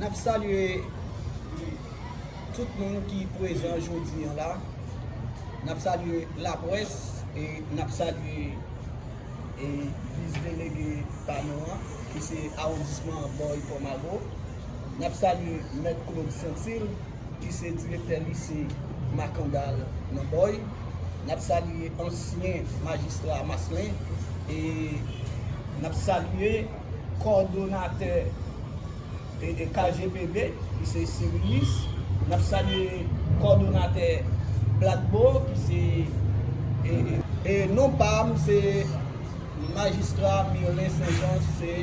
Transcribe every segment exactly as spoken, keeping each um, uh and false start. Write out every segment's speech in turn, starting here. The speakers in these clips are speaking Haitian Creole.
N ap salye tout moun ki prezan jodi an la. N ap salye laprès e n ap salye e vis delege pa nou an, ki se awondisman Bòy Pòmago. N ap salye Mèt Claude Saintil, ki se direktè lise Makandal nan Bòy. N ap salye ansyen majistra Maslin e n ap salye kòdonatè e, e, K G P B, ki se Sirius. N ap salye kòdonatè Black Bo, ki se e, e, e non pa m, se majistra Mirlin Saint Jean, se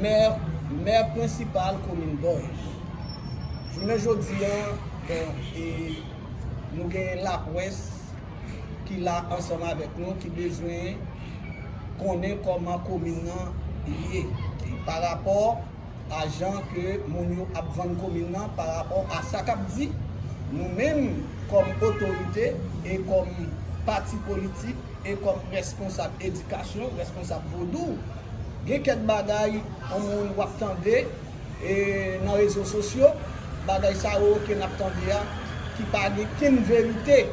mè, mè prensipal komin Bòy. Jounen jodi an, bon, e, nou gen laprès ki la ansanm avèk nou, ki bezwen konnen kòman komin nan ye. E pa rapò a jan ke moun yo ap vann komin nan, pa rapò a sa k ap di, nou menm kòm otorite e kòm pati politik e kòm rèsponsab edikasyon, rèsponsab vodou, gen kèk bagay yon moun w ap tande e nan rezo sosyo, bagay sa yo ke n ap tande a, ki pa gen kenn verite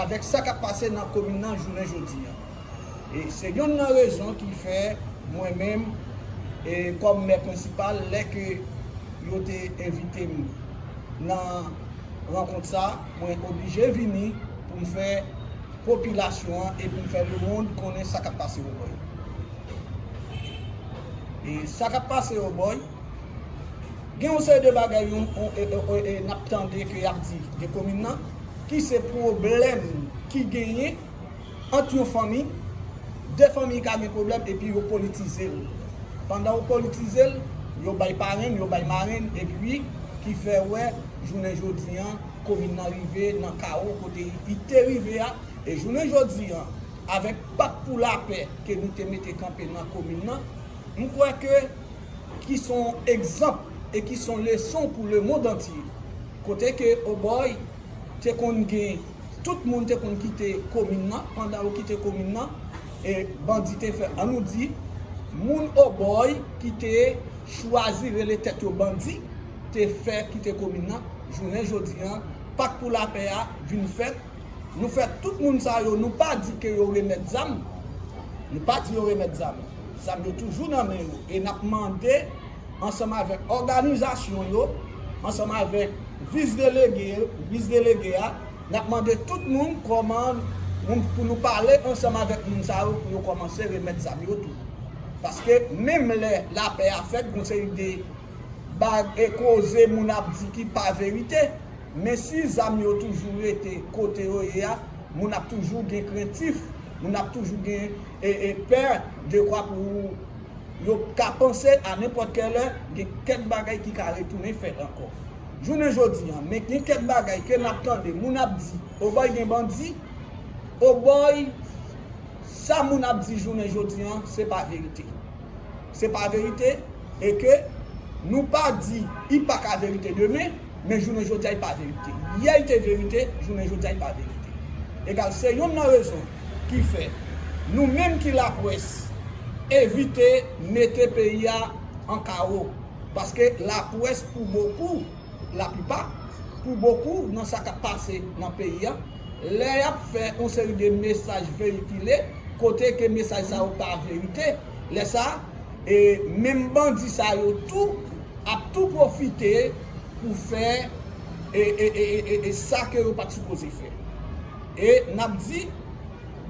avèk sa k ap pase nan komin nan jounen jodi an. E se yonn nan rezon ki fè mwen menm, e kòm mè prensipal, lè ke yo te envite m nan rankont sa, mwen oblije vini pou m fè popilasyon an e pou m fè lemonn konnen sa k ap pase Obòy. E sa k ap pase Obòy, gen yon seri de bagay yon, yon, e, e, e, e, n ap tande ke y ap di de komin nan, ki se pwoblèm ki genyen ant yon fanmi, de fanmi ka gen pwoblèm epi yo politize l. Pandan yo politize l, yo bay parenn, yo bay marenn, epi ki fè wè jounen jodi an, komin nan rive nan kawo kote li te rive a, e jounen jodi an, avèk Pak pou Lapè ke nou te mete kanpe nan komin nan, m kwè ke ki se yon egzanp e ki se yon leson pou lemonn antye. Kote ke Obòy te konn gen, tout moun te konn kite komin nan, pandan yo kite komin nan, e bandi te fè, ann nou di, moun Obòy ki te chwazi rele tèt yo bandi, te fè kite komin nan, jounen jodi an, Pak pou Lapè a vin fèt, nou fè tout moun sa yo, nou pa di ke yo remèt zam, nou pa di yo remèt zam. Zam yo toujou nan men yo. E n ap mande, ansanm avèk òganizasyon yo, ansanm avèk vis delege, vis delege a, n ap mande tout moun kòman, moun, pou nou pale ansanm avèk moun sa yo, pou yo kòmanse remèt zam yo tou. Paske menm lè lapè a fèt, gon seri de bag e koze moun ap di ki pa verite. Men si zam yo toujou rete kote yo ye a, moun ap toujou gen krentif, moun ap toujou gen e, e pè, dekwa pou yo ka panse a nenpòt kèlè, gen kèk bagay ki ka retounen fèt ankò. Jounen jodi an, men gen kèk bagay ke n ap tande, moun ap di, Obòy gen bandi, Obòy, sa moun ap di jounen jodi an, se pa verite. Se pa verite, e ke nou pa di, li pa ka verite demen, men jounen jodi a, li pa verite. Yè, li te verite, jounen jodi a, li pa verite. Egal, se yonn nan rezon ki fè nou menm ki laprès, evite mete peyi a an kawo. Paske laprès, pou bokou, laplipa, pou bokou nan sa k ap pase nan peyi a, lè y ap fè yon seri de mesaj veyikile, kote ke mesaj sa yo pa verite, lè sa, e menm bandi sa yo tou ap tou pwofite pou fè e, e, e, e, e, e sa ke yo pa t sipoze fè. E n ap di,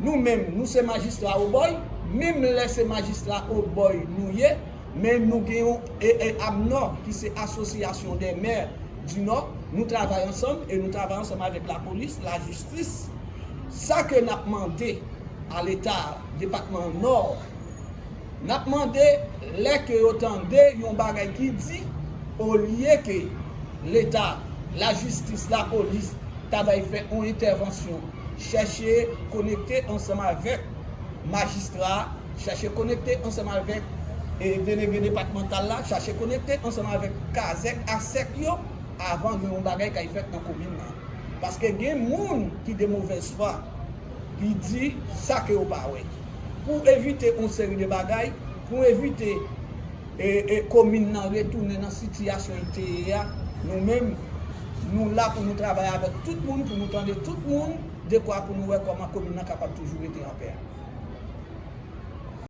nou menm, nou se majistra Obòy, menm lè se majistra Obòy nou ye, men nou gen yon e, e, AMNOR, ki se Association des Maires du Nord, nou travay ansanm e nou travay ansanm avèk lapolis, lajistis. Sa ke n ap mande a Leta, depatman Nò, n ap mande, lè ke yo tande yon bagay ki di, olye ke Leta, lajistis, lapolis, ta bay fè yon entèvansyon, chèche konekte ansanm avèk majistra, chèche konekte ansanm avèk e delege depatmantal la, chèche konekte ansanm avèk kazèk, asèk yo, avan gen yon bagay k al fèt nan komin nan. Paske gen moun ki de movèz fwa, ki di sa ke yo pa wè. Pou evite yon seri de bagay, pou evite e, e komin nan retounen nan sitiyasyon l te ye a, nou menm, nou la pou nou travay avèk tout moun, pou nou tande tout moun, dekwa pou nou wè kòman komin nan kapab toujou rete anpè.